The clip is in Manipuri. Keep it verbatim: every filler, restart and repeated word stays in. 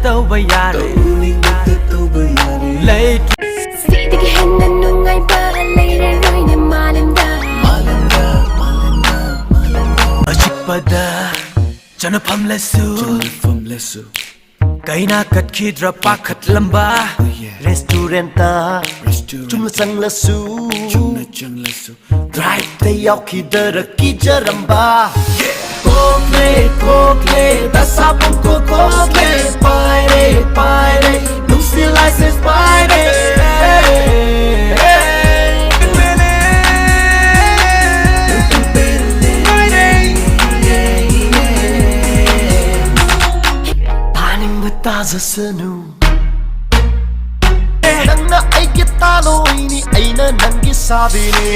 ꯇꯧꯕ ꯌꯥꯔꯦ꯫ ꯂꯩꯇ꯭ꯔꯦ꯫ ꯁꯤꯗꯒꯤ ꯍꯦꯟꯅ ꯅꯨꯡꯉꯥꯏꯕ ꯂꯩꯔꯔꯣꯏꯅꯦ ꯃꯥꯂꯦꯝꯗ꯫ ꯑꯆꯤꯛꯄꯗ ꯆꯠꯅꯐꯝ ꯂꯩꯁꯨ꯫ ꯀꯩꯅ ꯀꯠꯈꯤꯗ꯭ꯔꯥ ꯄꯥꯈꯠꯂꯝꯕ꯫ ꯔꯦꯁꯇꯨꯔꯦꯟꯇ ꯆꯨꯝꯅ ꯆꯪꯂꯁꯨ꯫ ꯗ꯭ꯔꯥꯏꯚꯇ ꯌꯥꯎꯈꯤꯗ꯭ꯔꯥ ꯀꯤꯖꯔꯝꯕ꯫ ꯀꯣꯛꯂꯦ ꯀꯣꯛꯂꯦ ꯗꯁꯥ ꯄꯨꯡꯀꯣꯛ ꯀꯣꯛꯂꯦ꯫ ꯄꯥꯏꯔꯦ ꯄꯥꯏꯔꯦ ꯅꯨꯡꯁꯤ ꯂꯥꯏꯁꯦꯟꯁ ꯄꯥꯏꯔꯦ꯫ ꯇꯥꯅꯤꯡꯕ ꯇꯥꯖꯁꯅꯨ꯫ ꯅꯪꯅ ꯑꯩꯒꯤ ꯇꯥꯂꯣꯏꯅꯤ, ꯑꯩꯅ ꯅꯪꯒꯤ ꯁꯥꯕꯤꯅꯤ꯫